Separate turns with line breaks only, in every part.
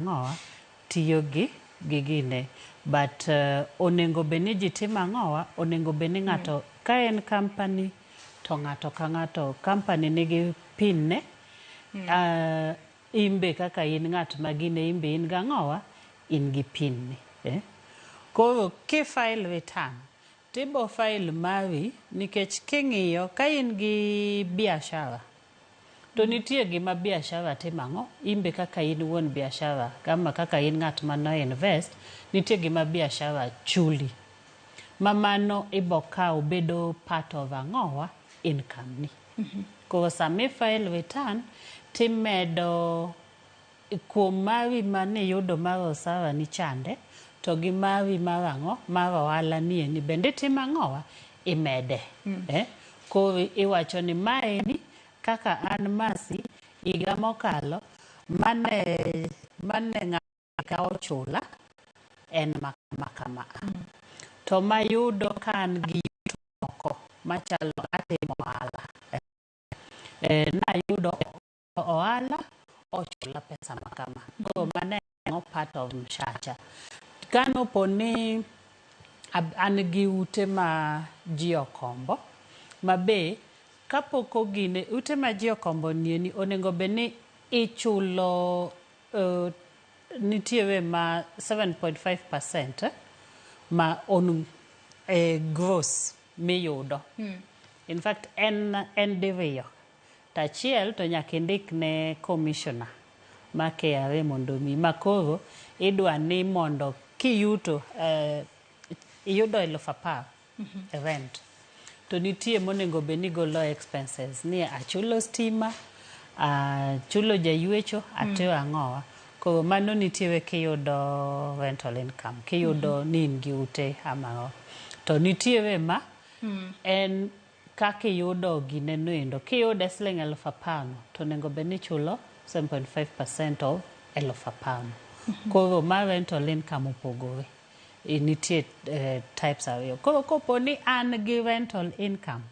Ang'owa tiyo gi gine, but onego bed ni ji timo ang'owa? Onego bed ni ng'ato ka en company to ng'ato ka ng'ato company nigi PIN ne. In be kaka in ng'at ma gine, in be in gang'owa, in gi PIN ni, eh? Koro ki file return tibo file mari, nikech king'iyo ka in gi biashara to nitie gima biashara timo ang'o. In be kaka in wuon biashara kama kaka in ng'at mano invest, nitie gima biashara chuli ma mano ibo kawo bedo part of ang'owa, income ni. Koro sama i file return timedo kuom mari maniyudo mar osara ni chande to gi mari mar ang'o, mar ohala ni eni bende itimo ang'owa, imede, eh? Koro iwacho ni maeni kaka an Mercy higa mokalo mane ng'aka ochula en ma kama, to mayudo ka an gi yuto moko machalo atimo ohala, nayudo ohala ochula pesa ma kama. Koro mano en part of mshacha. Kanopo ni an gi ute ma ji okombo ma be kapok ogine ute ma ji okombo nieni, onego bed ni ichulo nitiere ma 7.5% ma on gross miyudo. In fact en diriyo to achiel to nyaka indik ne commissioner ma KRA mondo omiyi ma koro idwa ni mondo kiyuto iyudo 10,000 e rent to nitie monego bed ni igolo expenses ni achulo stima, achulo jaywecho, atimo ang'owa. Koro mano nitiere kiyudo rental income, kiyudo ni in gi ute ama ang'o. To nitiere ma en kaka iyudo gineno endo, kiyude siling 10,000 no to onego bed ni ichulo 7.5% of 10,000 no. Koro mar rental income opogore. Nitie types ariyo. Koro kopo ni an gi rental income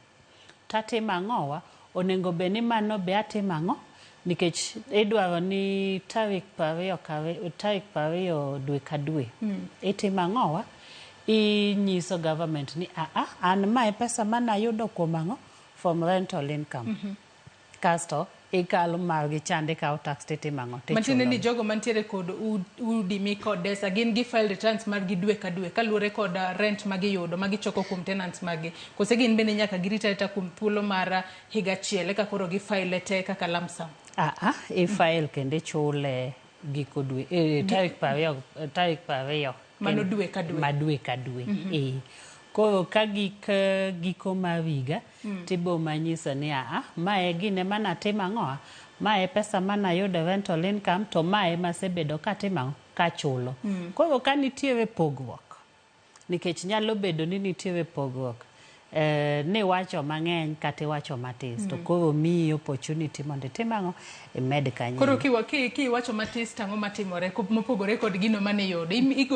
tatimo ang'owa, onego bed ni mano be atimo ang'o? Nikech idwaro ni tarik 20 tarik 20 dwe ka dwe itimo ang'owa? Inyiso government ni aa, an mae pesa manayudo kuom ang'o? From rental income. Kasto ikalo margi chande, ikawo tax titimo ang'o?
Matiende ni
Tichulo.
Jogo mantiere kod udi mikodesa gin gi file returns margi dwe ka dwe kaluwore kod rent magiyudo magichoko kuom tenants maggi, kose gin bende nyaka girit arita kuom thuolo mar higa achiel eka koro gi file te kaka lump sum?
Aa, i file kendo ichule giko dwe, tarik 20, tarik 20.
Mano dwe ka dwe.
Ma dwe ka dwe. Koro ka gik giko mar higa tibo manyiso ni aa, mae gine manatimo ang'owa, mae pesa manayudo e rental income to mae masebedo katimo ang'o, kachulo. Koro ka nitiere pogruok, nikech nyalo bedo ni nitiere pogruok niwacho mang'eny kata iwacho matis, to koro miyi opportunity mondo itim ang'o, imed kanyo.
Koro kiwacho matis to ang'o matimore mopogore kod gino mane iyudo? Igoyi.